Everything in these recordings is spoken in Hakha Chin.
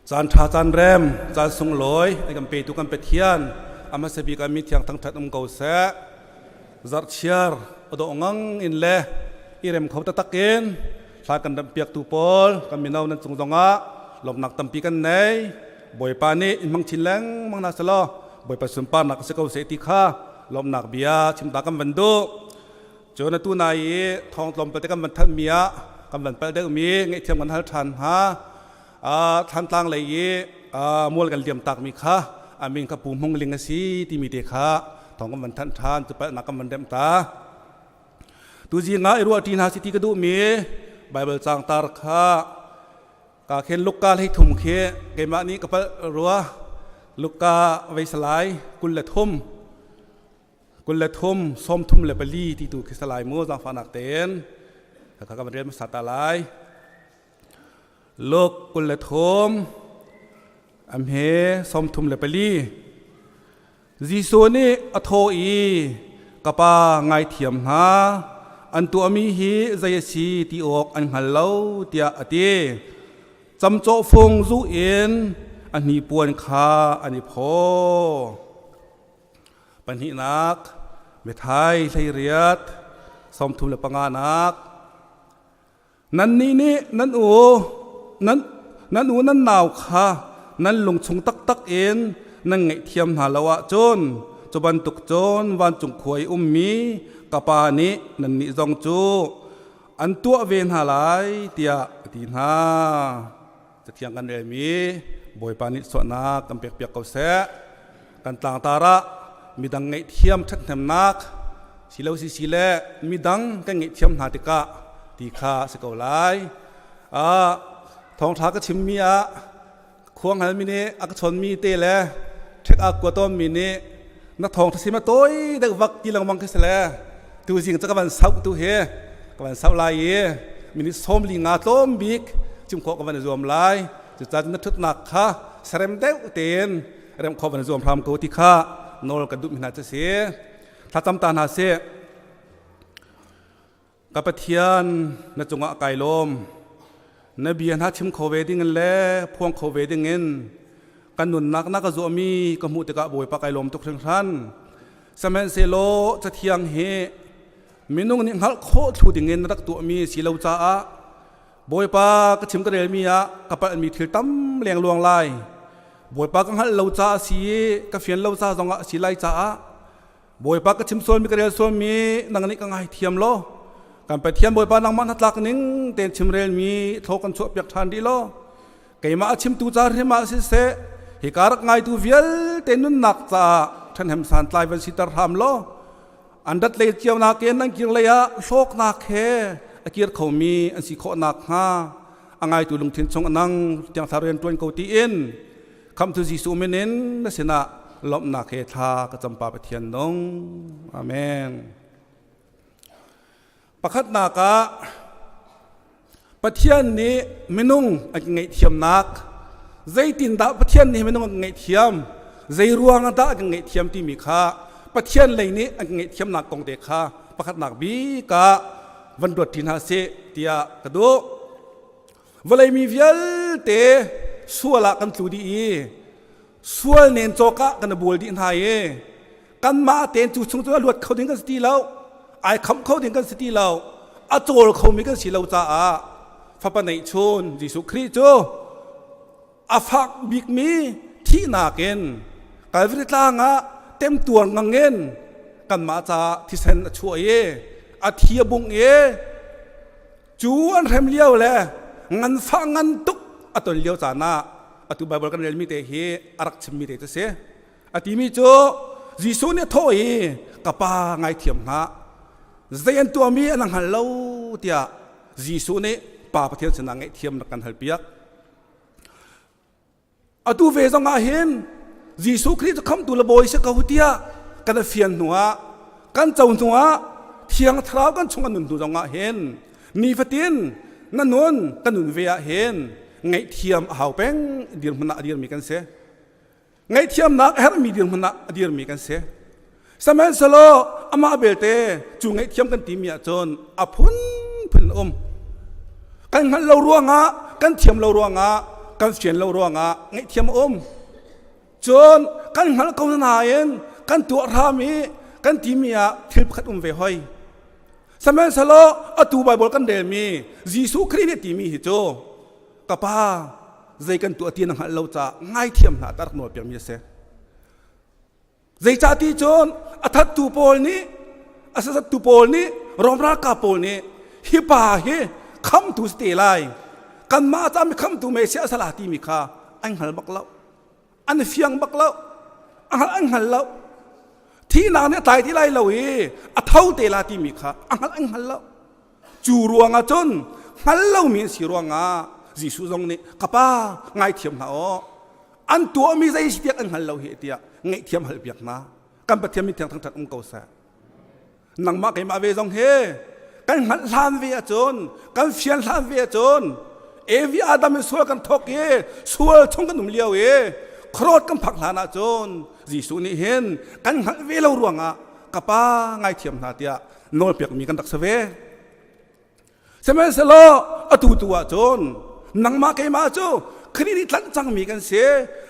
Caan ṭha caan rem, caan sunglawi a kan petu kan Pathian a hmasa bik ah mi thiang thangṭhat um ko seh. Zarhchiar a dawh ngang in le i rem kho taktak in thla kan ramh piaktu pawl kan mino nan cung zongah lawmhnak tampi kan nei. Bawipa nih in hmang chin lengmang hna selaw Bawipa sunparnak a si ko seh ti kha lawmhnak bia chimta kan van duh. Cun atu nai i thawng tlawmpal te kan van thanhmi ah kan van palh deuhmi ngaihthiam kan hal ṭhan hna. Thlantlang lei i mual kan liam takmi kha a min kha Pu Hmung Ling a si timi te kha thawng kan van thanh ṭhan cu palhnak kan van remh ta. Tuzing ah i ruah ṭi hna si ti ka duhmi Baibal caang tar kha ka khen Luka hlei thum khi keimah nih ka palh rua Luka vei salai 23 23 34 ti tu khi salai mu zaangfahnak tein ka kan rel hmasa ta lai. Luke 23 amhe 34 Jesuh nih a thawh i ka pa ngaithiam hna an tuahmi hi zei a si ti awk an hngal lo tiah a ti. Camcawhfung zuh in a hnipuan kha an i phaw. Pahnihnak Methai 18 35 nak Nannih nih nan u nan nan u nan nau kha nan lungchung taktak in nan ngaihthiam hna lo ahcun cu bantuk cun vancung khua i ummi ka Pa nih nannih zong cu an tuah ve hna lai tiah a ti hna. Cathiang kan relmi Bawipa nih suahnak kan pekpiak ko seh. Kan tlangtar ah midang ngaihthiam ṭhathnemnak silo sisi le midang kan ngaihthiam hna tikah ti kha a si ko lai. Thawngṭha ka chimmi ah khua hngalmi nih a ka chawnmi te le ṭhek a kua tawnmi nih na thawngṭha sim a tawi deuh vak ti lengmang khi si le tuzing cu ka van sauh tu hi ka van sauh lai i minute 45 tlawm bik chim khawh ka van i zuam lai. Cucaah na ṭhutnak kha serem deuh tein remh khawh van i zuam hram ko ti kha nawl ka duh mi hna cu si. Thlacam ta hna sih. Ka Pathian, na cungah kai lawm. Na bia hna chim kho ve ding in le phuang kho ve ding in kan nunnak na ka zuahmi ka hmuh tikah Bawipa kai lawm tuk hringhran. Sihmanhsehlaw Cathiang hi minung nih hngalh khawh thlu ding in na rak tuahmi si lo caah Bawipa ka chim ka relmi ah ka palhmi thil tam lengluang lai. Bawipa ka hngalh lo caah a si i ka fian lo ca zongah a si lai caah Bawipa ka chim sualmi ka rel sualmi nang nih ka ngaithiam law kan Pathian Bawipa nangmah hnatlak ning tein chimrelmi thlaw kan chuahpiak ṭhan rih law keimah a chimtu ca hrim ah siseh hika rak ngaitu vialte nunnak caah ṭhahnem santlai van siter hram law an rat lei cio nakin nan kir lei ah hlawknak he a kir khomi an si khawh nakhnga a ngaitu lungthin chung nang tiang thla rian ṭuan ko tiin Khamhtu Jesuh min in na sinah lawmhnak he thla ka campa Pathian nung. Amen. Pakhatnak ah Pathian nih minung a ngaihthiamnak zeitindah Pathian nih minung a ngaihthiam zei ruang ah dah a kan ngaihthiam timi kha Pathian lei nih a ngaihthiamnak kong te kha pakhatnak bik ah van ruat ṭi hna sih tiah ka duh. Vawlei mi vialte sual ah kan tlu dih i sual nen cawk ah kan i bual dih hna i kanmah tein cu chung cu a luat kho ding kan si ti lo, ai khamh kho ding kan si ti lo, a cawl khomi kan si lo caah fapa neihchun Jesuh Khrih cu a fak bikmi thihnak in Calvary tlang ah temtuar ngang in kanmah caah thisen a chuah i a thi a bungh i cu an hrem lio le nganfah ngan tuk a ton lio caan ah atu Bible kan relmi te hi a rak chimmi te cu si. A timi cu Jesuh nih a thawh i ka pa ngaithiam hlah, zei an tuahmi an hngal lo tiah Jesuh nih Pa Pathian sinah ngaihthiam rak kan halpiak. Atu ve zong ah hin Jesuh Khrih cu khamhtu le bawi si ko tiah kan i fian hnuah kan co hnuah Thiang Thlarau kan chung a nun hnu zong ah hin nifatin na nun ka nun ve ah hin ngaihthiam a hau peng dirhmun ah a dirmi kan si. Ngaihthiamnak a herhmi dirhmun ah a dirmi kan si. Sihmanhsehlaw amah belte cu ngaihthiam kan timi ahcun a phunphun um. Kan hngalh lo ruangah, kan thiam lo ruangah kan fian lo ruangah ngaihthiam a um. Cun kan hngalh ko nain kan tuah hram i kan timi ah thil pakhat um ve hoi. Sihmanhsehlaw atu Baibal kan relmi Jesuh Khrih nih timi hi cu ka pa zei kan tuah ti na hngalh lo caah ngaithiam hlah ta rak nawl piakmi a si. Zeicah ti cun a thattu pawl nih a sasattu pawl nih Rom ralkap pawl nih hi pa hi khamtu si te lai kanmah ca mi khamtu Messiah a sala timi kha an hngal bak lo an fiang bak lo a hngal an hngal lo thihnak nih a tlai ti lai lo i a tho te la timi kha a hngal an hngal lo cu ruangah cun hngal lomi an si ruangah Jesuh zong nih ka pa ngaithiam hna aw an tuahmi zei si tiah an hngal lo hi tiah ngaihthiam hal piak hna kan Pathian min thiang thangṭhat um ko seh nangmah keimah ve zong hi kan hngalh hlan ve ahcun kan fian hlan ve ahcun Evi Adam in sual kan thawk i sual chung kan um lio i khuarawt kan phak hlan ahcun Jesuh nih hin kan hngalh ve lo ruangah ka pa ngaithiam hna tiah nawlpiakmi kan rak si ve. Sihmanhsehlaw atu tu ahcun nangmah keimah cu Khrih nih tlanh cangmi kan si,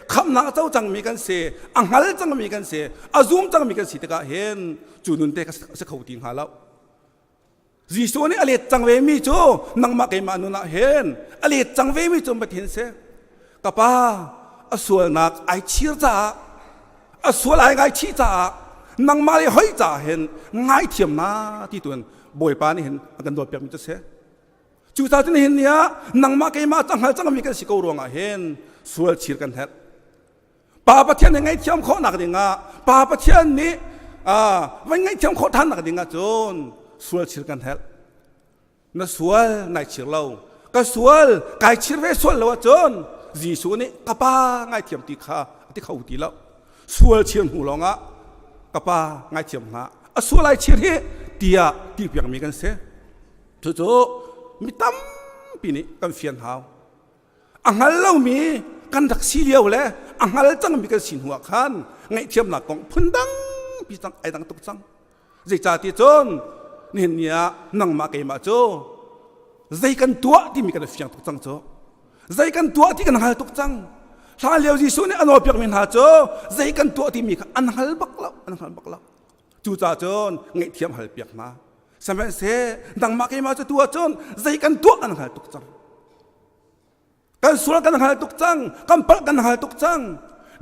khamhnak co cangmi kan si, a hngal cangmi kan si, a zum cangmi kan si tikah hin cu nun te ka si kho ti hnga lo. Jesuh nih a let cang vemi cu nangmah keimah nun ah hin a let cang vemi cu Pathian si. Ka pa a sualnak ai chir caah a sual ai ngaichih caah nangmah le hoi caah hin ngaithiam na ti tuan Bawipa nih hin a kan dawtpiakmi cu si. Cucaah cun nihin ni ah nangmah keimah ca hngal cangmi kan si ko ruangah hin sual chir kan herh. Pa Pathian nih ngaihthiam khawhnak dingah Pa Pathian nih van ngaihthiam khawh ṭhannak dingah cun sual chir kan herh. Na sual nai chir lo. Ka sual kai chir ve sual lo ahcun Jesuh nih ka pa ngaithiam ti kha a ti kho ti lo. Sual chir hnu lawngah ka pa ngaithiam hna. A sual ai chir hi tiah ti piakmi kan si. Cucu mi tampi nih kan fian hau. A hngal lomi kan rak si lio le a hngal cangmi kan si hnu ah khan ngaihthiamnak kong phundang pi cang ai dang tuk cang. Zeicahti cun nihin ni ah nangmah keimah cu zei kan tuah timi kan i fiang tuk cang cu. Zei kan tuah ti kan hngal tuk cang. Hlan lio Jesuh nih a nawlpiakmi hna cu zei kan tuah timi kha an hngal bak lo, an hngal bak lo. Cucaah cun ngaihthiam hal piak hna. Sihmanhseh nangmah keimah cu tu ahcun zei kan tuah kan hngal tuk cang. Kan sual kan hngal tuk cang, kan palh kan hngal tuk cang.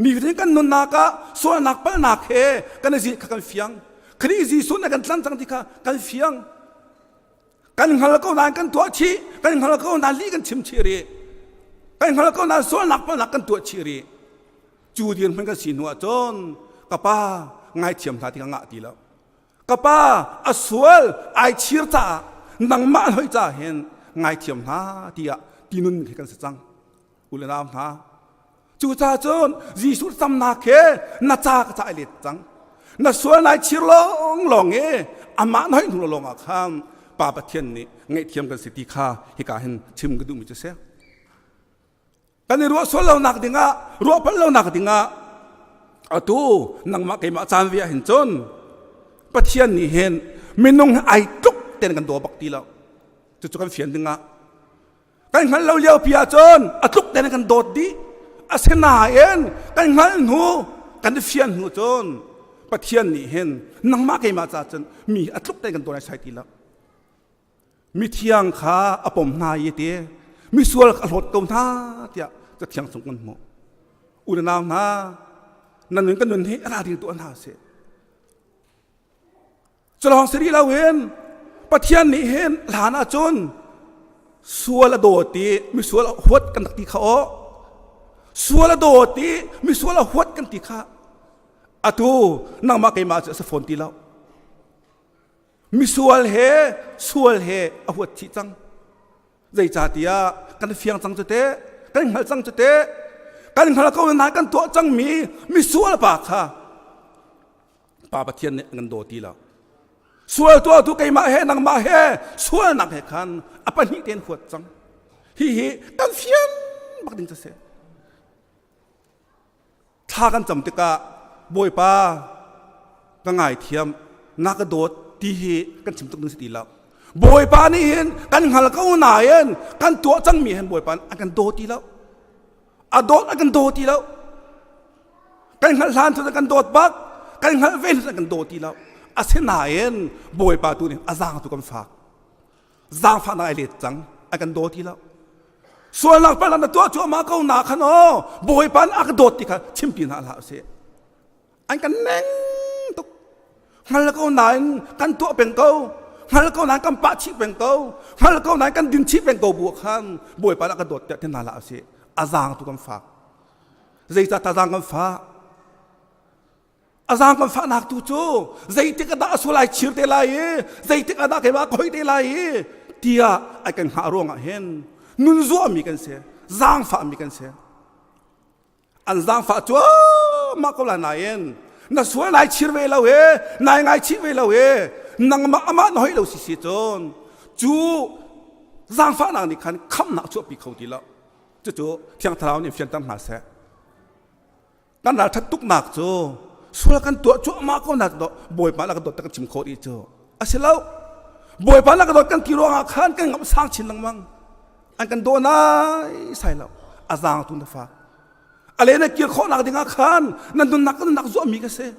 Mi vialte kan nunnak ah sualnak palhnak he kan i zil kha kan fiang. Khrih Jesuh nih kan tlan cang ti kha kan fiang. Kan hngal ko nain kan tuah chih, kan hngal ko nain lih kan chim chih rih. Kan hngal ko nain sualnak palhnak kan tuah chih rih. Cu dirhmun kan si hnu ah cun ka pa ngaithiam hna ti ka ngah ti lo. Ka pa a sual ai chir caah nangmah hoi caah hin ngaithiam hna tiah tinun khi kan si cang. U le nau hna. Cucaah cun Jesuh camnak he na ca ka ca ai let cang. Na sual nai chir lawng lawng i amah na hoi hnu lawng ah khan Pa Pathian nih ngaihthiam kan si ti kha hika hin chim ka duhmi cu si. Kan i ruah sual lonak dingah, ruah palh lonak dingah atu nangmah keimah caan ve ah hin cun Pathian nih hin minung hi ai tluk ten kan daw bak ti lo. Cucu kan fian dingah kan hngalh lo lio pi ahcun a tluk ten kan dawt dih. Asinain kan hngalh hnu kan i fian hnu cun Pathian nih hin nangmah keimah ca cun mi a tluk ten kan daw lai sai ti lo. Mithiang kha a pom hna i ti misual kha a hlawt ko hna tiah cathiang chung kan hmuh. U le nau hna, nan nun kan nun hi a ralring tuah hna sih. Culawng si rih loin Pathian nih hin hlan ahcun sual a dawt i misual a huat kan rak ti kha aw. Sual a dawt i misual a huat kan ti kha atu nangmah keimah cu a si fawn ti lo. Misual he sual he a huat chih cang. Zeicahtiah kan fiang cang cu teh, kan hngal cang cu teh, kan hngal ko nain kan tuah cangmi misual pa kha Pa Pathian nih an kan daw ti lo. Sual tuahtu keimah he nangmah he sualnak he khan a pahnih tein huat cang. Hihi kan fian bak ding cu si. Thla kan cam tikah Bawipa ka ngaithiam na ka dawt ti hi kan chim tuk ding si ti lo. Bawipa nih hin kan hngal ko nain kan tuah cangmi hin Bawipa an kan daw ti lo. A dawt a kan daw ti lo. Kan hngalh hlan cu kan dawt bak, kan hngalh ve hlan kan daw ti lo. Asinain Bawipa tu nih a zaang tu kan fak. Zaangfahnak ai let cang, a kan daw ti lo. Sualnak palhnak na tuah cuahmah ko na khan aw Bawipa nih a ka dawt ti kha chimpi hna hlah usih. An kan neng tuk. Hngal ko nain kan tuah peng ko. Hngal ko nain kan pah chih peng ko. Hngal ko nain kan din chih peng ko bu khan Bawipa nih a ka dawt tiah ti hna hlah usih. A zaang tu kan fak. Zeicah ta zaang kan fah? A zaang kan fahnak tu cu zeitik ah dah a sual ai chir te lai i zeitik ah dah keimah a khoi te lai i tiah ai kan hngah ruangah hin nun zuahmi kan si, zaangfahmi kan si. An zaangfah cuahmah ko lai nain na sual nai chir ve lo he, nai ngaichih ve lo he, nangmah amah na hoih lo si si cun cu zaangfahnak nih khan khamhnak chuahpi kho ti lo. Cucu Thiang Thlarau nih fianter hna seh. Kan ralṭhat tuknak cu sual kan tuah cuahmah ko nak dawh Bawipa na ka dawt kan chim khawh dih cu a si lo. Bawipa na ka dawt kan ti ruangah khan kan ngamh sang chin lengmang. An kan daw nai sai lo. A zaang tu na fak. A le na kir khawhnak dingah khan na nunnak ka nunnak zuahmi ka si.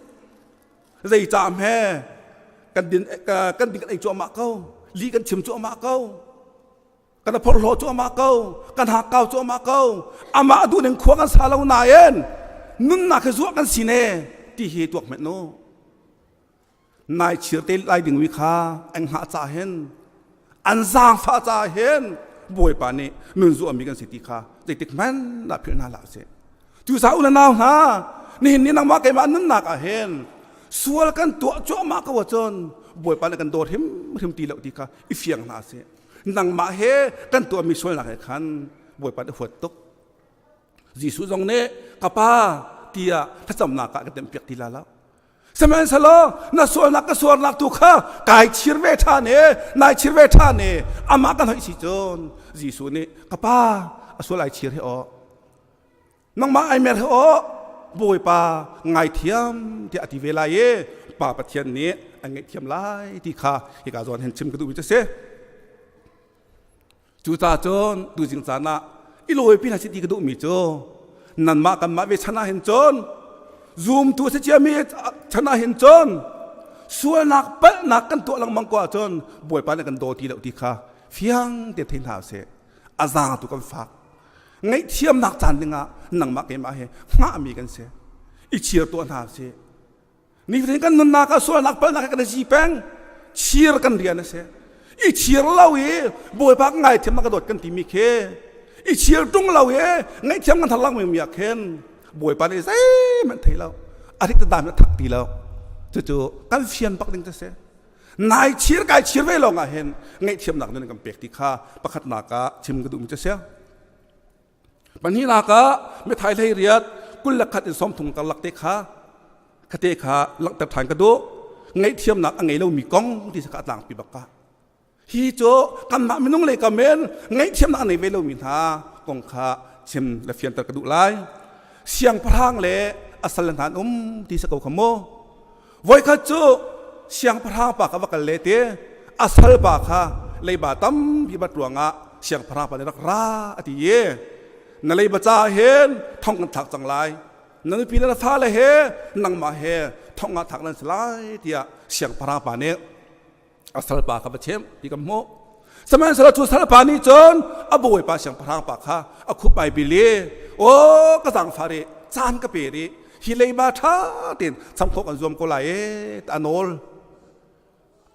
Zeicah hme kan din kan din kan ei cuahmah ko. Li kan chim cuahmah ko. Kan phorhlaw cuahmah ko kan hakkau cuahmah ko amah duh ning khua kan sa lo nain nunnak hi zuah kan si ne ti hi tuak hmet nu nai chir te lai ding wi kha an hngah ca hin an zaangfah ca hin bawipa nih nun zuahmi kan si ti kha zeitik hmanh dah philh hna hlah sih Cucaah u le nau hna, nihin ni nangmah keimah nunnak ah hin sual kan tuah cuahmah ko ahcun Bawipa nih kan dawt hrimhrim ti lo ti kha i fiang hna sih. Nangmah he kan tuahmi sualnak he khan Bawipa nih huat tuk. Jesuh zong nih ka pa tiah thlacamnak ah ka tempiak ti la lo. Sihmanhsehlaw na sualnak ka sualnak tu kha kai chir ve ṭhan i nai chir ve ṭhan i amah kan hoih si cun Jesuh nih ka pa a sual ai chir hi aw nangmah ai mer hi aw Bawipa ngaithiam tiah a ti ve lai i Pa Pathian nih an ngaihthiam lai ti kha hika zawn hin chim ka duhmi cu a si. Cucaah cun tuzing caan ah i lawipi hna si ti ka duhmi cu nanmah kanmah ve chan ah hin cun zumtu a si ciami chan ah hin cun sualnak palhnak kan tuah lengmang ko ahcun Bawipa nih kan daw ti lo ti kha fiang te thei hna usih. A zaang tu kan fak. Ngaihthiamnak caan dingah nangmah keimah he hngahmi kan si. I chir tuah hna usih. Nifatin kan nunnak ah sualnak palhnak kan i peng. Chir kan rian a si. I chir lo i Bawipa ka ngaithiam na ka dawt kan timi khi i chir ṭung lo i ngaihthiam kan thar mi ah khin Bawipa nih zeihmanh thei lo. A rik dam a thak ti lo. Cucu kan fian bak ding cu si. Nai chir kai chir ve lawng ah hin ngaihthiamnak nun kan pek ti kha pakhatnak ah chim ka duhmi cu si. Pahnihnak ah mithai hlei riat 21 in 30 karlak te kha khate kha langhter ṭhan ka duh. Ngaihthiamnak a ngei lomi kong ti kha a tlangpi bak ka. Hi cu kanmah minung lei kam in ngaihthiamnak a nei ve lomi hna kong kha chim le fianter ka duh lai. Siangpahrang le a sal hna an um ti si ko kha mu. Voikhat cu siangpahrang pa kha va kal le ti a sal pa kha leiba tampi bat ruangah siangpahrang pa nih rak ra a ti i na leiba caah hin thong kan thlak cang lai na nupi le na fale he nangmah he thong ah thlak nan si lai tiah siangpahrang pa nih a salpa kha va chimh ti kan hmuh sihmanhsehlaw cu salpa nih cun a bawipa siangpahrang pa kha a khup ai bil i aw ka zaangfah rih caan ka pe rih hi leiba ṭha tein cham khawh kan zuam ko lai e a nawl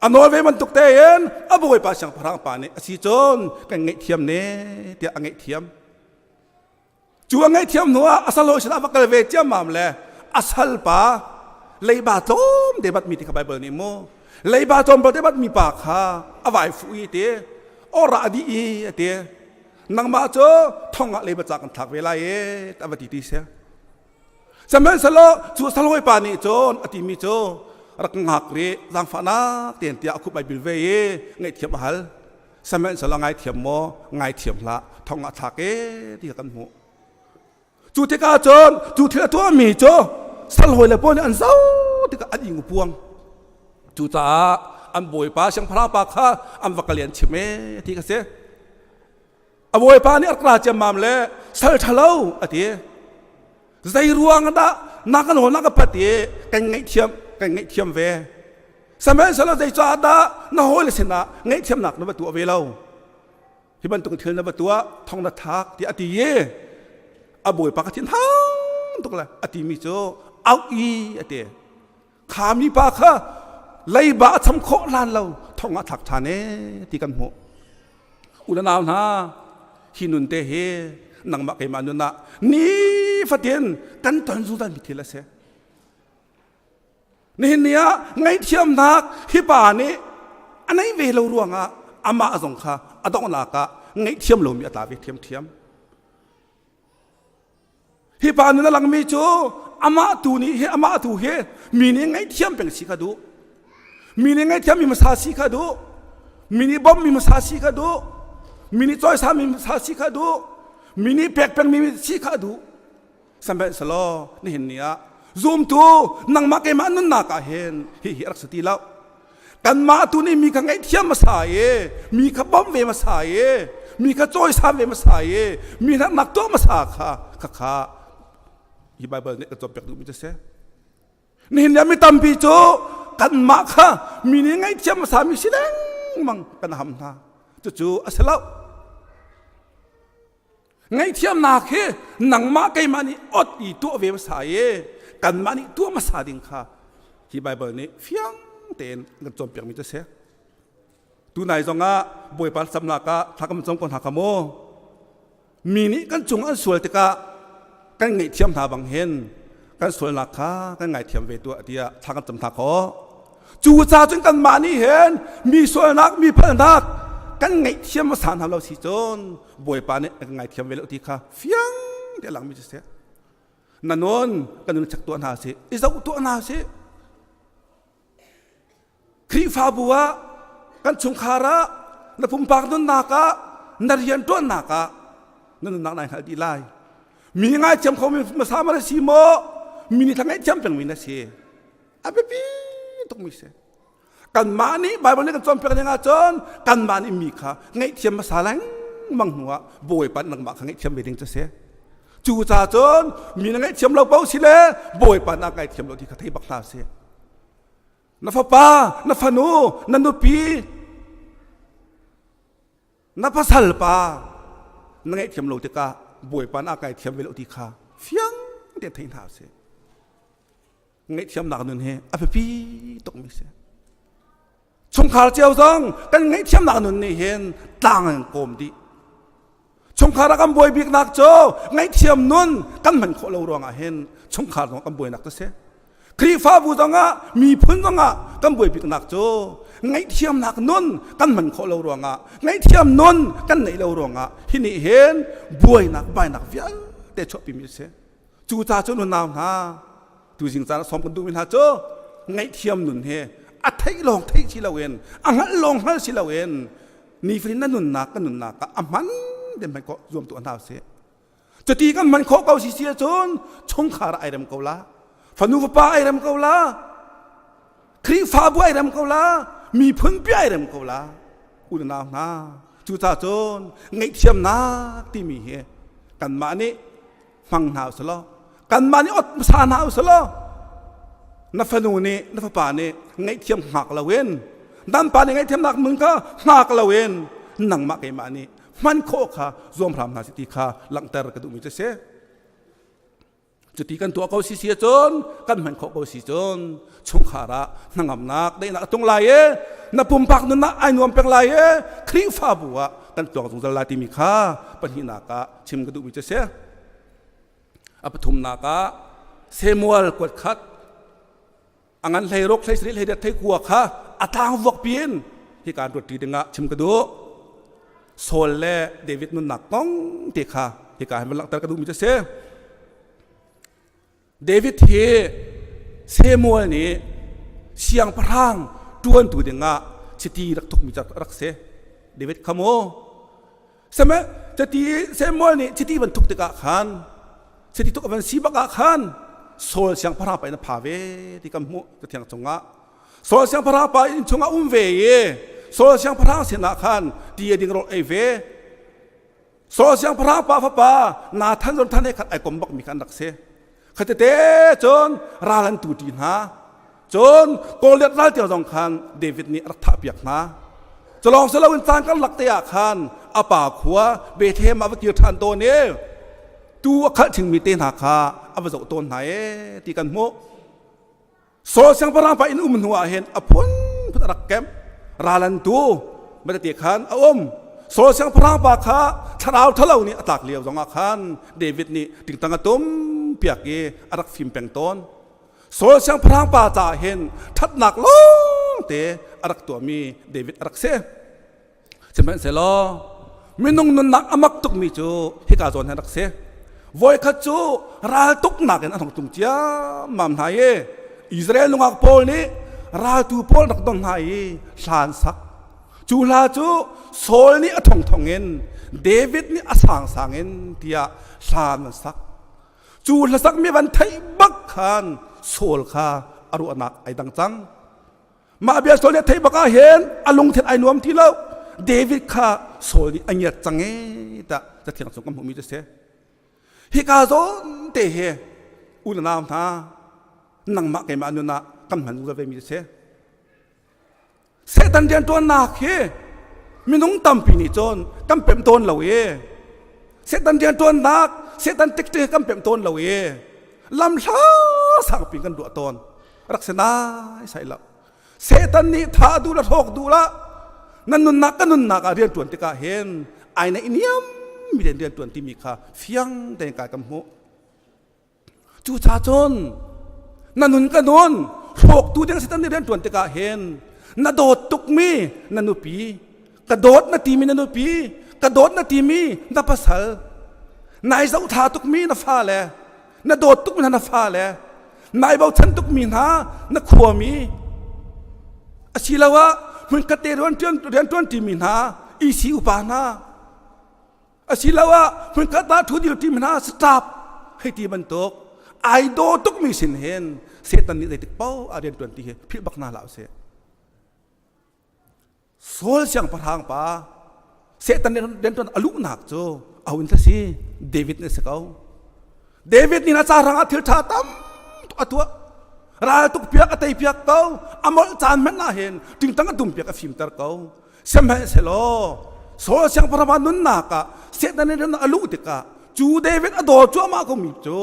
a nawl ve bantuk tein a bawipa siangpahrang pa nih a si cun kan ngaihthiam ne tiah a ngaihthiam Cu a ngaihthiam hnuah a sal hawi sinah va kal ve ciammam le a salpa leiba tlawm te batmi ti kha Baibal nih mu leiba tlawm te batmi pa kha a vai fuh i ti ora a dih i a ti nangmah cu thong ah leiba ca kan thlak ve lai e a va ti ti si sihmanhsehlaw cu sal hawi pa nih cun a timi cu rak ngak rih zaangfahnak tein tiah a khup ai bil ve i ngaihthiam a hal Sihmanhsehlaw ngaithiam maw ngaithiam hlah thong ah thlak e ti kha kan hmuh. Cu tikah cun cu thil a tuahmi cu sal hawi le pawl nih an zoh tikah an ing puang. Cucaah an bawipa siangpahrang pa kha an va kal i an chim e ti kha si. A bawipa nih a rak ra ciammam le sal ṭhalo a ti. Zei ruang dah na ka nawl na ka pat i kan ngaihthiam kan ngaihthiam ve. Sihmanhsehlaw zeicah dah na hawile sinah ngaihthiamnak na va tuah ve lo? Hi bantuk thil na va tuah thong na thlak tiah a ti i a bawipa ka thin hang tuk le a timi cu auh i a ti. Kha mipa kha leiba a cham khawh hlan lo thong ah thlak ṭhan e ti kan hmuh. U le nau hna, hi nun te hi nangmah keimah nun ah nifatin kan ton zungzal mi thil a si. Nihin ni ah ngaihthiamnak hi pa nih a nei ve lo ruangah amah zong kha a donghnak ah ngaihthiam lomi a tla ve ṭhiamṭhiam. Hi pa nun a langmi cu amah tu nih hi amah tu hi mi nih ngaihthiam peng si kha duh. Mi nih ngaihthiam mi hmasa si kha duh. Mi nih bawmh mi hmasa si kha duh. Mi nih cawisam mi hmasa si kha duh. Mi nih pek peng mi si kha duh. Sihmanhsehlaw nihin ni ah zumtu nangmah keimah nunnak ah hin hihi a rak si ti lo. Kanmah tu nih mi kha ngaihthiam hmasa i mi kha bawmh ve hmasa i mi kha cawisan ve hmasa i mi hnaknak tuah hmasa kha khakha hi Baibal nih kan cawnpiak duhmi cu a si. Nihin ni ah mi tampi cu kanmah kha mi nih ngaihthiam hmasa mi si lengmang kan ham hna. Cucu a si lo. Ngaihthiamnak hi nangmah keimah nih ot i tuah ve hmasa i kanmah nih tuah hmasa ding kha hi Baibal nih fiang tein kan cawnpiakmi cu a si. Tunai zongah Bawipa camnak ah thla kan cam ko hna kha mu. Mi nih kan cung an sual tikah kan ngaihthiam hna bang hin kan sualnak kha kan ngaithiam ve tuah tiah thla kan cam hna khawh. Cu ca cun kanmah nih hin mi sualnak mi phalnak kan ngaihthiam hmasa hna lo si cun Bawipa nih a kan ngaithiam ve lo ti kha fiang te langmi cu si. Na nun kan nun chek tuah hna sih, i zoh tuah hna sih. Khrihfabu ah kan chungkhar ah na pumpak nunnak ah na rianṭuannak ah na nunnak nai hngalh dih lai. Mi ngaithiam khomi hmasa ma na si maw? Mi nih thla ngaihthiam pengmi na si. A biapi tukmi si. Kanmah nih Baibal nih kan cawnpiak ning ahcun kanmah nih mi kha ngaihthiam hmasa lengmang hnuah Bawipa nih nangmah kha ngaihthiam ve ding cu a si. Cucaah cun mi na ngaihthiam lo paoh si le Bawipa nih a ngaihthiam lo ti kha thei bak hna sih. Na fapa, na fanu, na nupi, na pasal pa na ngaihthiam lo tikah Bawipa nih a ngaihthiam ve lo ti kha fiang tein thei hna sih. Ngaihthiamnak nun hi a biapi tukmi si. Chungkhar cio zong kan ngaihthiamnak nun nih hin tlang an kawm dih. Chungkhar ah kan buai biknak cu ngaihthiam nun kan hman khawh lo ruangah hin chungkhar zong kan buainak cu si. Khrihfabu zongah miphun zongah kan buai biknak cu ngaihthiamnak nun kan hman khawh lo ruangah ngaihthiam nun kan neih lo ruangah hi nih hin buainak bainak vialte chuahpimi a si. Cucaah cun unau hna tuzing caan ah sawm kan duhmi hna cu ngaihthiam nun hi a theih lawng theih si loin a hngalh lawng hngal si loin nifatin na nunnak kan nunnak ah a hman den hman khawh zuam tuah hna usih. Cuti kan hman khawh ko si si ahcun chungkhar ai rem ko la, fanu fapa ai rem ko la, Khrihfabu ai rem ko la, miphun pi ai rem ko la. Unau hna, cucaah cun ngaihthiamnak timi hi kanmah nih hmang hna usih law kanmah nih ot hmasa hna usih law na fanu nih na fapa nih ngaihthiam hngak loin nan pa nih ngaihthiamnak mun kha hngak loin nangmah keimah nih hman khawh kha zuam hram hna si ti kha langhter ka duhmi cu si cuti kan tuah ko si si ahcun kan hman khawh ko si cun chungkhar ah hnangamnak daihnak a tung lai i na pumpak nunnak ai nuam peng lai i Khrihfabu ah kan tluang zungzal lai timi kha pahnihnak ah chim ka duhmi cu a si. A pathumnak ah Samuel kuat khat a ngan hlei ruk hlei sarih hlei riat thei kua kha a tlang vuak piin hika an ruat dingah chim ka duh. Saul le David nunnak kong te kha hika hin van langhter ka duhmi cu a si. David hi Samuel nih siangpahrang ṭuantu dingah chiti rak thukmi rak si. David kha mu. Same chiti Samuel nih chiti van thuk tikah khan chiti thuk van si bak ah khan Saul siangpahrang pa in a pha ve ti kan hmuh cathiang cungah. Saul siangpahrang pa inn chungah um ve i Saul siangpahrang sinah khan ti a ding rawl ei ve. Saul siangpahrang pa fapa Nathan Jonathan he khat ai kom bakmi kha an rak si. Khatete cun ral an tu ṭi hna. Cun Goliath ral tiang zong khan David nih a rak thahpiak hna. Culawng si loin caan karlak te ah khan a pa khua Bethlehem ah va kir ṭhan tawn i tuu a khalh ṭhingmi te hna kha a va zoh tawn hna ee ti kan hmuh. Saul siangpahrang pa inn um hnu ah hin a phunphun a rak kemh. Ral an tu matete khan a um. Saul siangpahrang pa kha thlarau ṭhalo nih a tlak lio zongah khan David nih tingtang a tum piak i a rak fim peng tawn. Saul siangpahrang pa caah hin ṭhatnak lawngte a rak tuahmi David a rak si. Sihmanhsehlaw minung nunnak a mak tukmi cu hika zawn hin rak si. Voikhat cu raltuknak in an hung tlung ciammam hna i Israel nungak pawl nih raltu pawl rak don hna i hla an sak. Cu hla cu Saul nih a thongthong in David nih a sangsang in tiah hla an sak. Cu hlasakmi van theih bak khan Saul kha a ruahnak ai dang cang. Mah bia Saul nih a theih bak ah hin a lungthin ai nuam ti lo. David kha Saul nih a ngiat cang ee tah cathiang chung kan hmuhmi cu si. Hika zawn te hi u le nau hna nangmah keimah nun ah kan hman zungzal vemi cu si. Satan rianṭuannak hi minung tampi nih cun kan pemh tawn lo i Satan rianṭuannak Satan tiktik kan pemh tawn lo i lamhla sangpi kan ruah tawn. Rak si nai sai lo. Satan nih tha duh la hrawk duh la nan nunnak ka nunnak ah rian ṭuan tikah hin ai naih niam mi rian rian ṭuan timi kha fiang tein kai kan hmuh. Cucaah cun na nun ka nun hrawktu ding Satan nih rian ṭuan tikah hin na dawt tukmi na nupi ka dawt na timi na nupi ka dawt na timi na pasal nai zohthla tukmi na fale na dawt tukmi hna na fale nai bochan tukmi hna na khuami asiloah hmunkhat te rianṭuan ṭimi hna EC upa hna asiloah hmunkhat ah ṭhu dir ṭimi hna staff hei ti bantuk ai daw tukmi sin hin Satan nih zeitik paoh ah rianṭuan ti hi philh bak hna hlah usih. Saul siangpahrang pa Satan nih rianṭuan a luhnak cu a hun si David nih a si ko. David nih a ca hrang ah thil ṭha tam tuk a tuah. Ral tuk piak a tei piak ko. A molh caan hmanh ah hin tingtang a dum piak a fimter ko. Sihmanhsehlaw Saul siangpahrang pa nunnak ah Satan nih rian a luh tikah cu David a daw cuahmah komi cu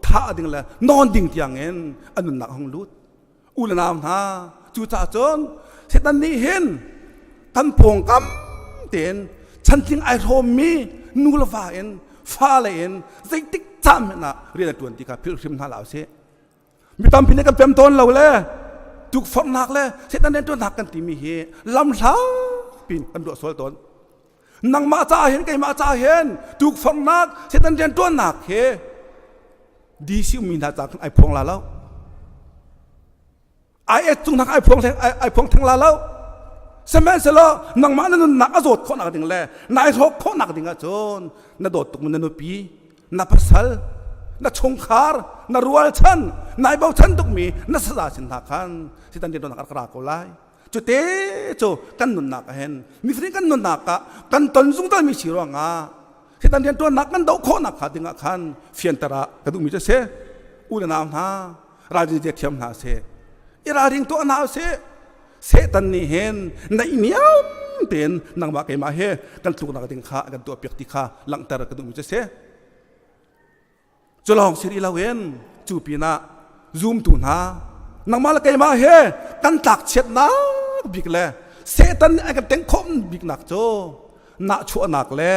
thah ding le nawn ding tiangin a nunnak a hung lut. U le nau hna cucaah cun Satan nih hin kan pawngkam tein chantling ai hrawmmi nu le va in fale in zeitik caan hmanh ah rian a ṭuan ti kha philh hrim hna hlah usih. Mi tampi nih kan pem tawn lo le tukforhnak le Satan rian ṭuannak kan timi hi lamhla pin kan ruah sual tawn. Nangmah caah hin keimah caah hin tukforhnak Satan rian ṭuannak hi DC ummi hna caah khan ai phuang la lo. Ai cung hna ai phuang ai phuang theng la lo. Sihmanhsehlaw nangmah na nunnak a zawt khawhnak ding le nai hrawk khawhnak ding ahcun na dawt tuk na nupi, na pasal, na chungkhar, na rualchan, nai bochan tukmi na saza sin hna khan Satan rianṭuannak a rak ra ko lai. Cute cu kan nunnak ah hin nifatin kan nunnak ah kan ton zungzalmi si ruangah Satan rianṭuannak kan doh khawhnak kha dingah khan fianter ah ka duhmi cu a si. U le nau hna ralrin zia thiam hna seh. I ralring tuah hna usih. Satan nih hin naihniam tein nangmah keimah he kan tluknak ding kha a kan tuahpiak ti kha langhter ka duhmi cu a si. Cu lawng si rih loin cu pinah zumtu hna nangmah le keimah he kan tlakchiatnak bik le Satan nih a kan tengh khawh biknak cu nahchuahnak le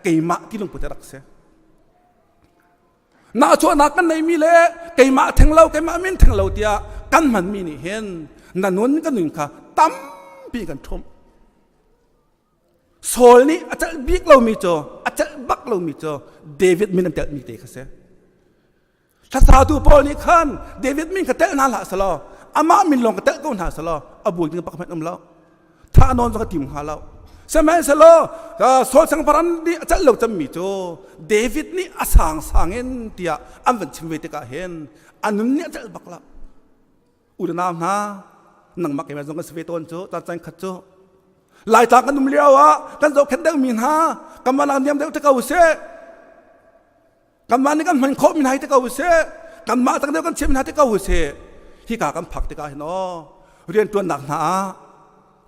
keimah ti lungput a rak si. Nahchuahnak kan neihmi le keimah theng lo keimah min theng lo tiah kan hmanmi nih hin na nun kan nun kha tampi kan ṭhumh. Saul nih a celh bik lomi cu a celh bak lomi cu David min an telhmi te kha si. Hlasatu pawl nih khan David min kha telh hna hlah selaw amah min lawng ka telh ko hna selaw a buai ding bak hmanh um lo. Thah nawn zong a tim hnga lo. Sihmanhsehlaw Saul sangparan nih a celh lo cemmi cu David nih a sangsang in tiah an van chim ve tikah hin a nun nih a celh bak lo. U le nau hna nangmah keimah zong kan si ve tawn cu caan caan khat cu. Laitlang kan um lio ah kan zohkhenh deuhmi hna kanmah nak niam deuh te ko seh. Kanmah nih kan hman khawh mi hna hi te ko seh. Kanmah tang deuh kan chiah mi hna te ko seh. Hika kan phak tikah hin aw rianṭuannak hna ah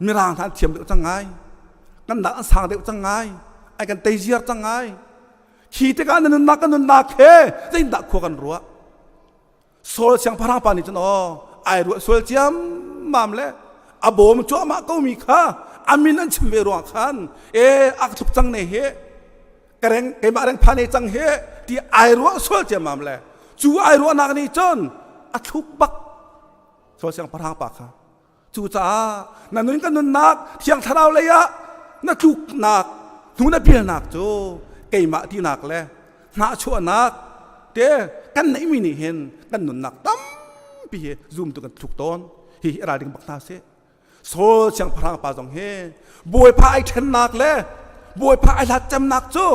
mirang hna an thiam deuh cang ngai. Kan nak an sang deuh cang ngai. Ai kan tei ziar cang ngai. Khi tikah na nunnak kan nunnak he zeitindah khua kan ruah? Saul siangpahrang pa nih cun aw ai ruah sual ciammam le a bawm cuahmah ko mi kha a min an chim ve ruang khan e a ka tluk cang ne hi ka reng keimah reng pha ne cang hi ti ai ruah sual ciammam le cu ai ruahnak nih cun a thluk bak Saul siangpahrang pa kha Cucaah na nun kan nunnak Thiang Thlarau lei ah na tluknak hnu na pialnak cu keimah tinak le hnahchuahnak te kan neihmi nih hin kan nunnak tampi hi zumtu kan thluk tawn. Hihi i ralring bak hna sih. Saul siangpahrang pa zong hi Bawipa ai ṭhennak le Bawipa ai hlat cemnak cu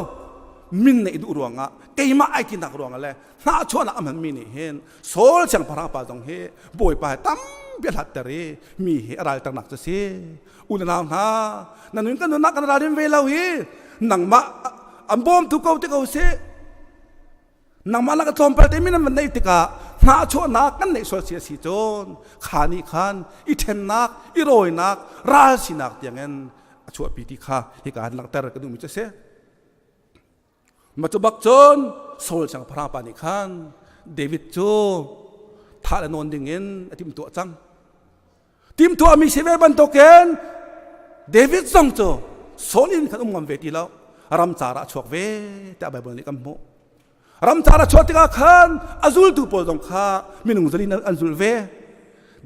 min neih duh ruangah keimah ai tinak ruangah le hnahchuahnak a hmanmi nih hin Saul siangpahrang pa zong hi Bawipa he tampi a hlatter i mi hi a ralternak cu si. U le nau hna, na nun kan nunnak kan ralrin ve lo hi nangmah an bawmtu ko ti ko si. Nangmah lak tlawmpal te min an van neih tikah hnahchuahnak kan neih sual si a si cun kha nih khan i ṭhennak, i rawinak, ral sinak tiangin a chuahpi ti kha hika han langhter ka duhmi cu a si. Mah cu bak cun Saul siangpahrang pa nih khan David cu thah le nawn dingin a timhtuah cang. Timhtuahmi si ve bantukin David zong cu Saul inn khan um ngam ve ti lo. Ramcar ah a chuak ve tiah Baibal nih kan hmuh. Ramcar a chuah tikah khan a zultu pawl zong kha minung zalin an zul ve.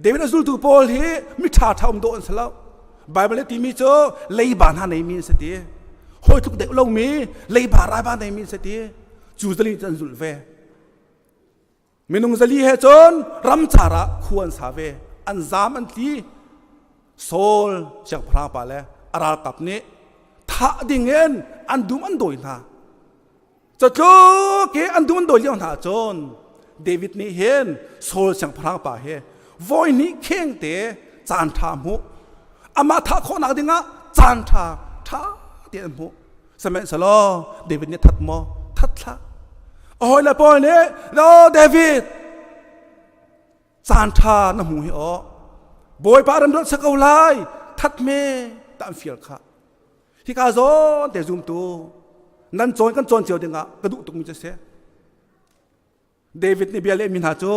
David a zultu pawl hi mi ṭha ṭha um dawh an si lo. Baibal nih timi cu leiba hna neimi an si ti. Hawi tluk deuh lomi leiba raiba neimi an si ti. Cu zali cu an zulh ve. Minung zali he cun ramcar ah khua an sa ve. An zaam an tli. Saul siangpahrang pa le a ralkap nih thah dingin an dum an dawi hna. Catluk hi an dun dawi lio hna cun David nih hin Saul siangpahrang pa hi voi hnih kheng te caan ṭha hmuh amah thah khawhnak dingah caan ṭha ṭha te an hmuh sihmanhsehlaw David nih that maw that hlah a hawile pawl nih no David caan ṭha na hmu hi aw Bawipa ram ruat sa ko lai that me ta an fial kha Hika zawn te zumtu nan cawn kan cawn cio dingah ka duh tukmi cu si. David nih bia lehmi hna cu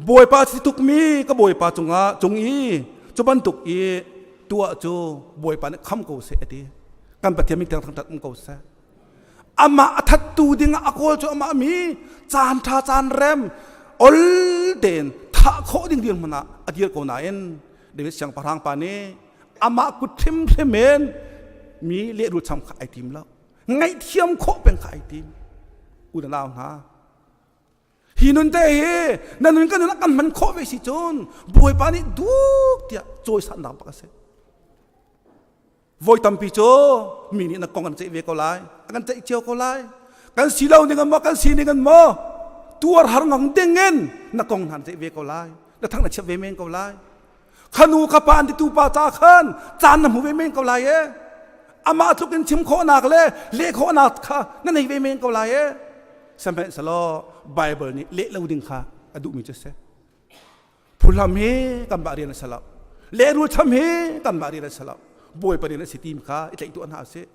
Bawipa si tukmi ka Bawipa cungah cung i cu bantuk i tuah cu Bawipa nih kham ko seh a ti. Kan Pathian min thiang thangṭhat um ko seh. Amah a thattu dingah a kawl cu amah mi caan ṭha caan rem ol tein thah khawh ding dirhmun ah a dir ko nain David siangpahrang pa nih amah kut hrimhrim in mi lehrul cham kha ai tim lo ngaihthiam khawh peng kha ai tim u na nau hna hi nun te hi na nun kan nun kan hman khawh ve si cun bawipa nih duk tiah cawisannak bak a si voi tampi cu mi nih na kong an ceih ve ko lai an kan ceih cio ko lai kan si lo ning an maw kan si ning an maw tuar har ngang ding in na kong hna an ceih ve ko lai na thang na chiat ve men ko lai Khanu kha pa an titu pa ca khan caan na hmu ve men ko lai e. Amah tluk in chim khawhnak le leh khawhnak kha na nei ve men ko lai e. Sihmanhsehlaw Bible nih leh lo ding kha a duhmi cu si. Phuhlam hi kanmah rian a si lo. Lehrul cham hi kanmah rian a si lo. Bawipa rian a si ti kha i tlaih tuah hna usih.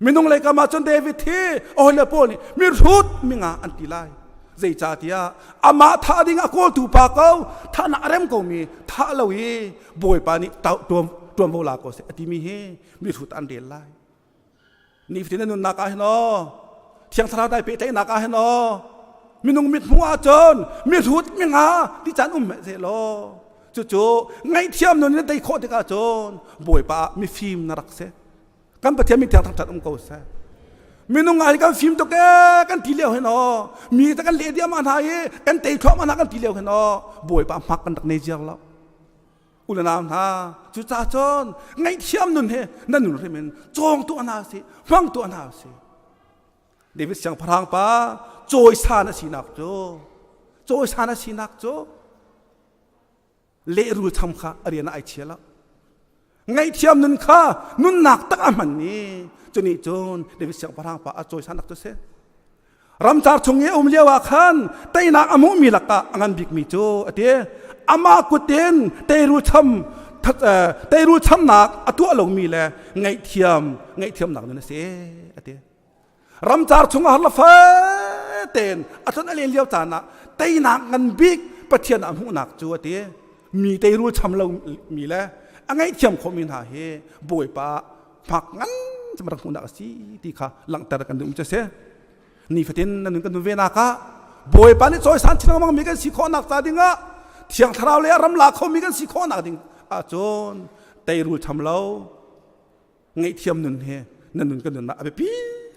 Minung lei kam ah cun David hi a hawile pawl nih mihrut minga an ti lai. Zeicahtiah amah thah ding a kawltu pa ko thahnak a rem komi thah lo i Bawipa nih tuanvo la ko seh a timi hi mihrut an rel lai. Nifatin na nunnak ah hin aw Thiang Thlarau dai pehtlaihnak ah hin aw minung mithmuh ahcun mihrut minga ti caan um hmeh law cucu ngaihthiam nun in tei khawh tikah cun Bawipa ah mifim na rak si. Kan Pathian min thiang thangṭhat um ko seh. Minung ah kan fim tuk ee kan ti lio hin aw mi ta kan leh diam hna i kan tei thluahmah hna kan ti lio hin aw Bawipa hmak kan rak nei ziar lo. U le nau hna cucaah cun ngaihthiam nun he nan nun hrim in cawng tuah hna sih hmang tuah hna sih. David siangpahrang pa cawisan a sinak cu cawisan a sinak cu lehrul cham kha a rian ah ai chia lo. Ngaihthiam nun kha nunnak tak a hman i cunih cun David siangpahrang pa a cawisan nak cu si. Ramcar chung i a um lio ah khan teinak a hmuhmi lakah a ngan bikmi cu a ti. Amah kut in teirul cham teirul chamnak a tuah lomi le ngaihthiam ngaihthiamnak nun a si a ti. Ramcar chung ah har tein a tlon a len lio caan ah teinak ngan bik Pathian a hmuhnak cu a ti. Mi teirul cham lo mi le a ngaihthiam khawhmi hna hi Bawipa hmak ngan cem rak hmuhnak a si ti kha langhter kan duh mi cu a si. Nifatin nan nun kan nun ve nak ah Bawipa nih cawisan chin lengmang mi kan si khawhnak ca ding ah Thiang Thlarau le ram la khomi kan si khawhnak ding ahcun teirul cham lo ngaihthiam nun hi nan nun kan nunnak a biapi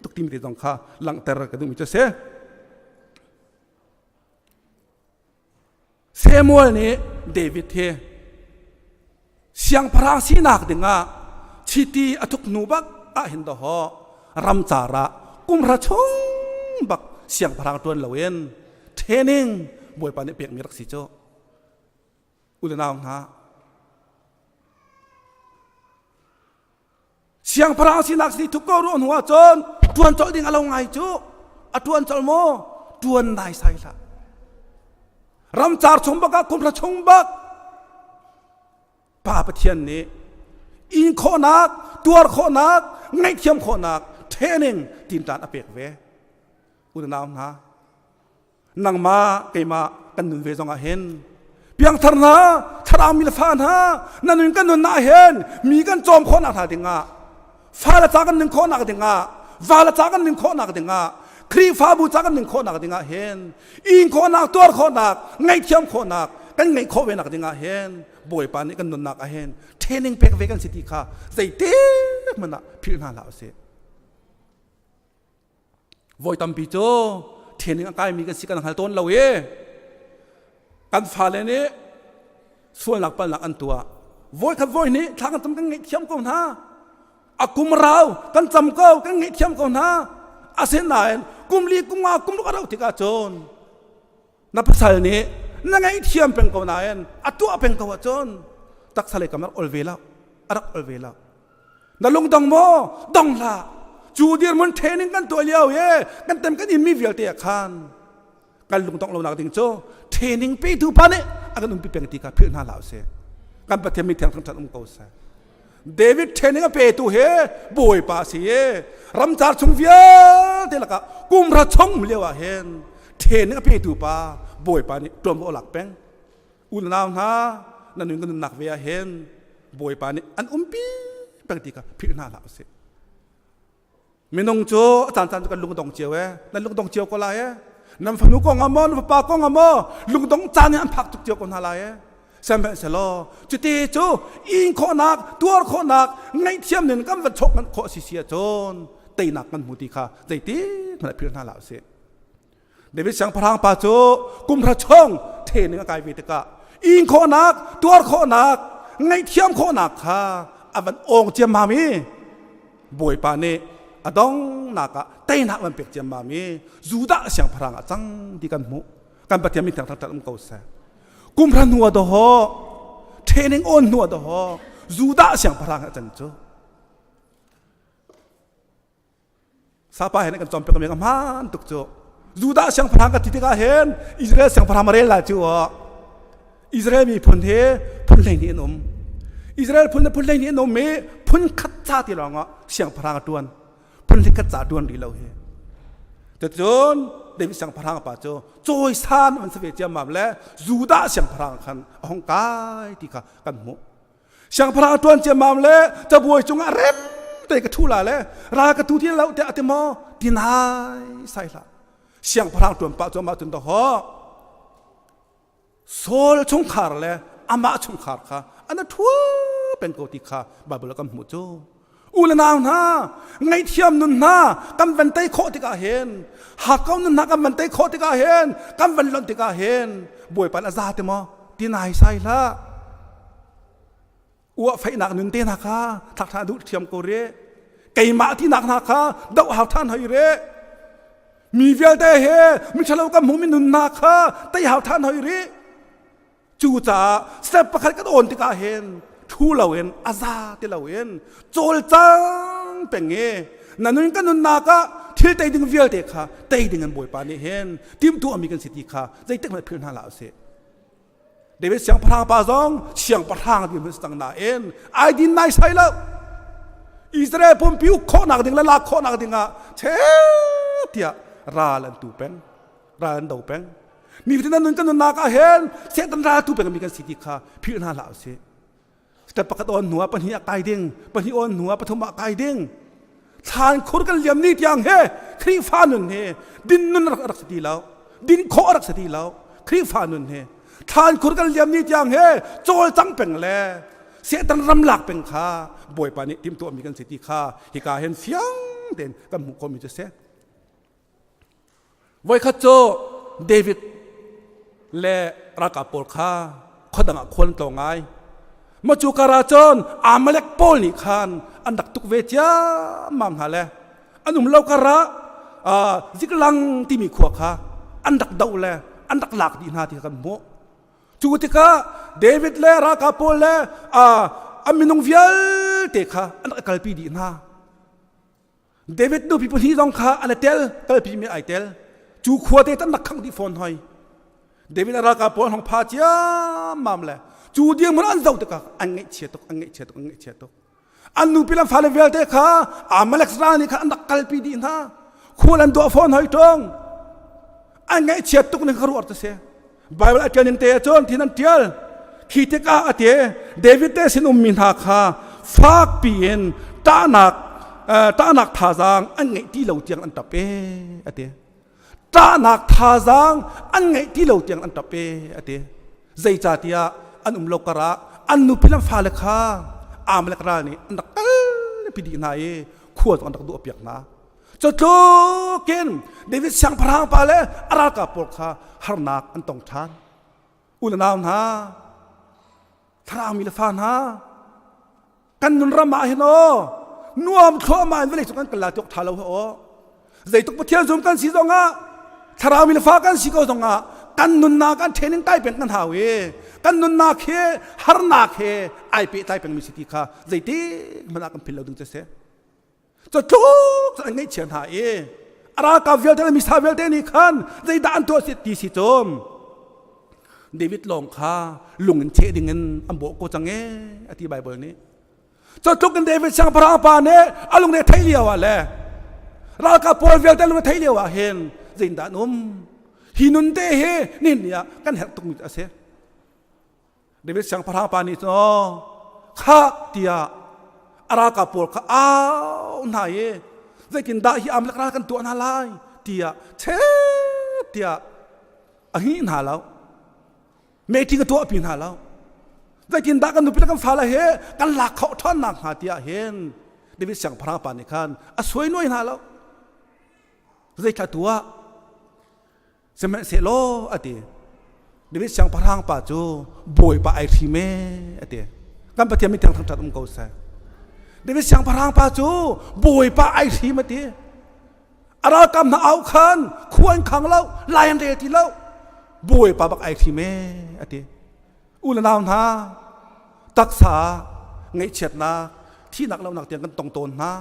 tuk timi te zong kha langhter ka duhmi cu a si. Samuel nih David hi siangpahrang sinak dingah chiti a thuk hnu bak ah hin dawh ramcar ah kumhra chung bak siangpahrang ṭuan loin training Bawipa nih pekmi rak si cu. U le nau hna Siangpahrang sinak si thuk ko ruah hnu ah cun ṭuan colh ding a lo ngai cu. A ṭuan colh maw? Ṭuan nai sai hlah. Ramcar chung bak ah kumhra chung bak Pa Pathian nih in khawhnak, tuar khawhnak, ngaihthiam khawhnak training tinṭan a pek ve. Unau hna, nangmah keimah kan nun ve zongah hin piangthar hna thlarau mi le fa hna na nun kan nunnak hin mi kan cawm khawhnak hna dingah fale ca kan nun khawhnak dingah vale ca kan nun khawhnak dingah Khrihfabu ca kan nun khawhnak dingah hin in khawhnak tuar khawhnak ngaihthiam khawhnak kan ngeih khawh ve nak dingah hin Bawipa nih kan nunnak ah hin training pek ve kan si ti kha zeitik hmanh ah philh hna hlah usih. Voi tampi cu training a kaimi kan si kan hngal tawn lo i kan fale nih sualnak palnak an tuah. Voi khat voi nih thla kan cam kan ngaihthiam ko hna. A kum rau kan cam ko kan ngaihthiam ko hna. Asinain kum li kum nga kum ruk a rauh tikah cun na pasal nih na ngaihthiam peng ko nain a tuah peng ko ahcun taksa lei kam a rak ol ve lo a rak ol ve lo Na lungdong maw? Dong hlah. Cu dirhmun training kan tuah lio i kan tem kan inmi vialte ah khan kan lungdongh lonak ding cu training petu pa nih a kan umpi peng ti kha philh hna hlah usih. Kan Pathian mi thiang thangṭhat um ko seh. David training a petu hi Bawipa a si i ramcar chung vialte lakah kumra chung lio ah hin training a petu pa Bawipa nih ṭuanvo a lak peng. Unau hna nan nun kan nunnak ve ah hin Bawipa nih an umpi peng ti kha philh hna hlah usih. Minung cu a caan caan cu kan lungdong cio e nan lungdong cio ko lai e nan fanu kong ah maw nan fapa kong ah maw lungdong caan in an phak tuk cio ko hna lai e sihmanhsehlaw cuti cu in khawhnak tuar khawhnak ngaihthiam nin kan van chawk khawh si si ahcun teinak kan hmu ti kha zeiti hmanh philh hna hlah usih. David siangpahrang pa cu kumhra chung training a kai ve tikah in khawhnak, tuar khawhnak, ngaihthiam khawhnak kha a van awng ciammam i Bawipa nih a donghnak ah teinak van pek ciammam i Judah siangpahrang ah cang ti kan hmuh. Kan Pathian min thiang thangṭhat um ko seh. Kumhra hnu ah dawhawh, training on hnu ah dawhawh, Judah siangpahrang ah can cu. Sapa he kan cawmpiak mi ka hmaan tuk cu. Judah siangpahrang ka ti tikah hin Israel siangpahrang ma rel lai cu Israel miphun hi phun 12 an um. Israel phun phun 12 an um i phun khat ca ti lawng ah siangpahrang a tuan. Phun khat ca tuan rih lo hi. Cucun David siangpahrang pa cu cawisan an si ve ciammam le Judah siangpahrang khan a hung kai ti kha kan hmuh. Siangpahrang a ṭuan ciammam le cabuai cungah rem te ka ṭhu la le ral ka tu ti lo tiah a ti maw? Ti nai sai hlah. Siangpahrang ṭuan pah cuahmah cun dawhaw Saul chungkhar le amah chungkhar kha an a ṭhua peng ko ti kha Baibal ah kan hmuh cu. U le nau hna, ngaihthiam nun hna kan van tei khawh tikah hin, hakkau nun hna kan van tei khawh tikah hin, kan van lonh tikah hin, Bawipa a za ti maw? Ti nai sai hlah. Uah feihnak nun te hna kha thlak ṭhan duh thiam ko re. Keimah tinak hna kha doh hau ṭhan hoi re. Mi vialte he miṭhalo kan hmumi nun hna kha tei hau ṭhan hoi rih. Cucaah step pakhat kan awn tikah hin. Thu loin a za ti loin cawlcang peng i na nun kan nunnak ah thil tei ding vialte kha tei ding in Bawipa nih hin timhtuahmi kan si ti kha zeitik hmanh philh hna hlah usih. David siangpahrang pa zong siangpahrang ti hmun cang nain ai din nai sai lo. Israel pumpi uk khawhnak ding le lak khawhnak ding ah che tiah ral an tu peng ral an do peng mi nan nun kan nunnak ah hin Satan ral tu peng mi kan si ti kha philh hna hlah usih. Step pakhat on hnu ah pahnih ah kai ding, pahnih on hnu ah pathum ah kai ding. Thlan khur kan liam ni tiang he Khrihfa nun he din nun rak rak si ti lo. Din khawh rak si ti lo. Khrihfa nun he thlan khur kan liam ni tiang he cawlcang peng le Satan ram lak peng kha Bawipa nih timhtuahmi kan si ti kha hika hen fiang tein kan hmuh khawhmi cu si. Voikhat cu David le ralkap pawl kha khuadang ah khual an tlawng ngai. Mah cu kar ah cun Amalek pawl nih khan an rak tuk ve ciammam hna le an um lo kar ah Ziklang timi khua kha an rak doh le an rak lak dih hna ti kha kan hmuh. Cu tikah David le ralkap pawl le an minung vialte kha an rak kalpi dih hna. David nupi pahnih zong kha an i tel kalpi mi ai tel cu khua te tan rak khangh dih fawn hoi David a ralkap pawl hong pha ciammam le cu dirhmun an zoh tikah an ngaihchia tuk an ngaihchia tuk an ngaihchia tuk an nupi le fale vialte kha Amalek ral nih khan an rak kalpi dih hna khual an duah fawn hoi ṭung an ngaihchiat tuk ning kha ruah ta si Bible a ṭial ning te ahcun thin an ṭial. Khi tikah a ti David te sin ummi hna kha fakpi in ṭahnak ṭahnak thazaang an ngeih ti lo tiang an ṭap e a ti. Ṭahnak thazaang an ngeih ti lo tiang an ṭap e a ti. Zeicahtiah an um lo karah an nupi le fale kha Amalek ral nih an rak kalpi dih hna i khua cu an rak duah piak hna. Cutlukin David siangpahrang pa le a ralkap pawl kha harnak an tong ṭhan. U le nau hna, thlarau mi le fa hna, kan nun ram ah hin aw nuam thluahmah in vawlei cung kan kal la tiawk ṭha lo aw. Zeituk Pathian zum kan si zongah thlarau mi le fa kan si ko zongah kan nunnak kan training kai peng kan hau i kan nunnak hi harnak he ai pehtlai pengmi si ti kha zeitik hmanh ah kan philh lo ding cu a si. Cutluk an ngaihchia hna i a ralkap vialte le misa vialte nih khan zeidah an tuah ti si cum David lawng kha lung in cheh ding in an bawh ko cang e a ti Bible nih. Cutluk in David siangpahrang pa nih a lungre theih lio ah le ralkap pawl vialte lungre theih lio ah hin zeitindah an um hi nun te hi nihin ni ah kan herh tukmi a si. David siangpahrang pa nih cun khah tiah a ralkap pawl kha au hna i zeitindah hi Amalek ral kan tuah hna lai tiah chet tiah a hngih hna lo meeting a tuahpi hna lo zeitindah kan nupi le kan fale he kan lak khawh ṭhan nak hnga tiah hin David siangpahrang pa nih khan a suai nuai hna lo zeithla tuah Sihmanhsehlaw a ti. David siangpahrang pa cu Bawipa ai hrim e a ti. Kan Pathian min thiang thangṭhat um ko seh. David siangpahrang pa cu Bawipa ai hrim a ti. A ralkap hna au khan khua an khang lo, lai an rel ti lo. Bawipa bak ai hrim e a ti. U le nau hna, taksa ngaihchiatnak, thihnak lonak tiang kan tong tawn hna.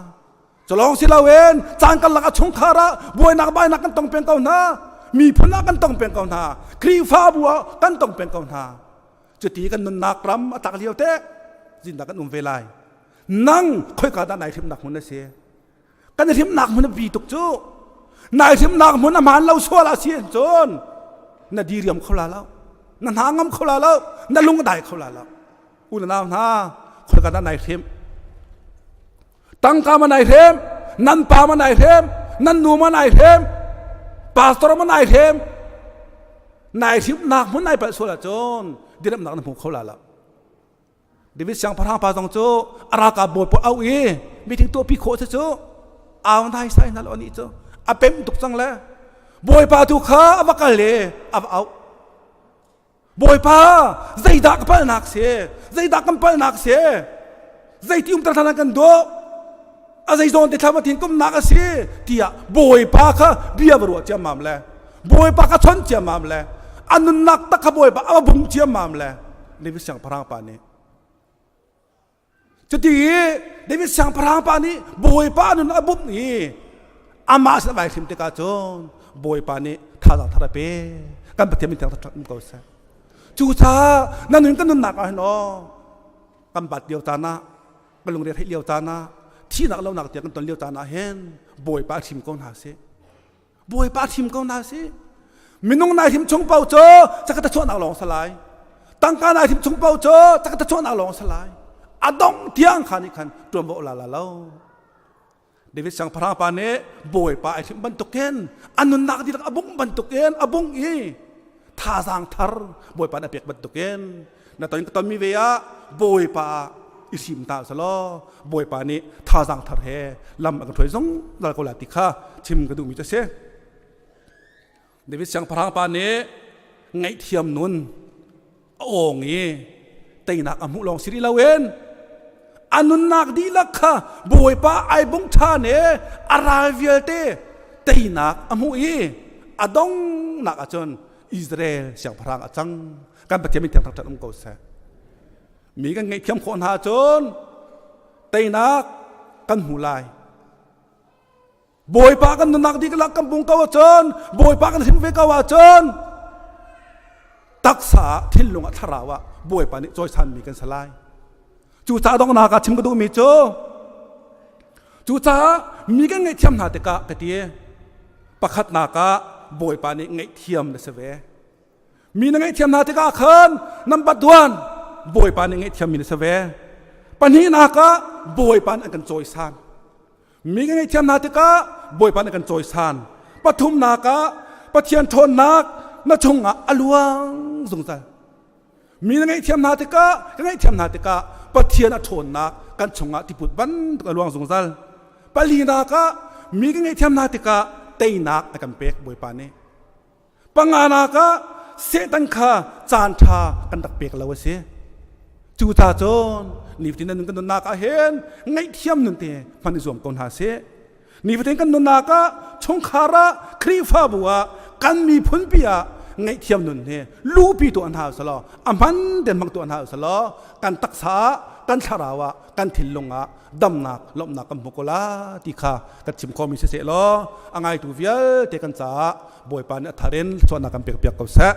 Culawng si loin caan karlak ah chungkhar ah buainak bainak kan tong peng ko hna. Miphun ah kan tong peng ko hna. Khrihfabu ah kan tong peng ko hna. Cuti kan nunnak ram a tlak lio te zindah kan um ve lai. Nang khoika dah nai hrimnak hmun a si? Kan hrimnak hmun a bi tuk cu. Nai hrimnak hmun a hmaan lo sual a si cun na diriam kho la lo. Na hna ngam kho la lo. Na lung a dai kho la lo. U le nau hna khoika dah nai hrim? Tangka ma nai hrem, nan pa ma nai hrem, nan nu ma nai hrem, pastor ma nai hrem. Nai hrimnak hmun nai palh sual ahcun diremnak na hmu kho la lo. David siangpahrang pa zong cu a ralkap bawi pawl auh i meeting tuahpi khawh si cu au nai sai hna lo anih cu a pem tuk cang le bawipa tu kha a va kal i a va auh Bawipa, zeidah ka palhnak si? Zeidah kan palhnak si? Zeiti umter hlan kan dawh? A zeizawn te thlam thin kumnak a si tiah Bawipa kha bia va ruah ciammam le Bawipa kha chon ciammam le a nunnak tak kha Bawipa a va bung ciammam le David siangpahrang pa nih. Cuti i David siangpahrang pa nih Bawipa nun a bumh i amah sin a vai hrim tikah cun Bawipa nih thazaang thar a pe. Kan Pathian min thiang thangṭhat um ko seh. Cucaah na nun kan nunnak ah hin aw kan bat lio caan ah kan lungre theih lio caan ah thihnak lonak tiang kan ton lio caan ah hin Bawipa hrim ko hna sih. Bawipa thim ko hna sih. Minung nai hrim chung paoh cu cakata chuahnak lawng sa lai. Tangka nai hrim chung paoh cu cakata chuahnak lawng sa lai. A dong tiang kha nih khan ṭuanvo la la lo. David siangpahrang pa nih Bawipa ai hrim bantukin a nunnak dihlak a bungh bantukin a bungh i thazaang thar Bawipa nih a pek bantukin na ton ka tonmi ve ah Bawipa ah i sim ta selaw Bawipa nih thazaang thar he lam a kan hruai zungzal ko lai ti kha chim ka duhmi cu a si. David siangpahrang pa nih ngaihthiam nun a awng i teinak a hmuh lawng si rih loin a nunnak dihlak kha Bawipa ai bung ṭhan i a ral vialte teinak a hmuh i a donghnak ahcun Israel siangpahrang a cang. Kan Pathian min thiang thangṭhat um ko seh. Mi kan ngaihthiam khawh hna ahcun teinak kan hmu lai. Bawipa kan nunnak dihlak kan bung ko ahcun, Bawipa kan hrim ve ko ahcun taksa ah, thinlung ah, thlarau ah Bawipa nih cawisanmi kan si lai. Cucaah donghnak ah chim ka duhmi cu cucaah mi kan ngaihthiam hna tikah ka ti pakhatnak ah Bawipa nih ngaihthiam na si ve. Mi na ngaihthiam hna tikah khan nan bat duan Bawipa nih ngaihthiammi na si ve. Pahnihnak ah Bawipa nih an kan cawisan. Mi kan ngaihthiam hna tikah Bawipa nih kan cawisan. Pathumnak ah Pathian ṭhawnnak na chungah a luang zungzal. Mi na ngaihthiam hna tikah ka ngaihthiam hna tikah Pathian a ṭhawnnak kan chungah tiput bantuk a luang zungzal. Palinak ah mi kan ngaihthiam hna tikah teinak a kan pek Bawipa nih. Panganak ah Satan kha caan ṭha kan rak pek lo a si. Cucaah cun nifatin nan kan nunnak ah hin ngaihthiam nun te hman i zuam ko hna sih. Nifatin kan nunnak ah chungkhar ah Khrihfabu ah kan miphunpi ah ngaihthiam nun hi luhpi tuah hna usalaw a hman ten hmang tuah hna usalaw kan taksa ah kan thlarau ah kan thinlung ah damnak lawmhnak kan hmu ko la ti kha kan chim khawhmi siseh law a ngaitu vialte kan caah Bawipa nih a thar in chuahnak kan pek piak ko seh.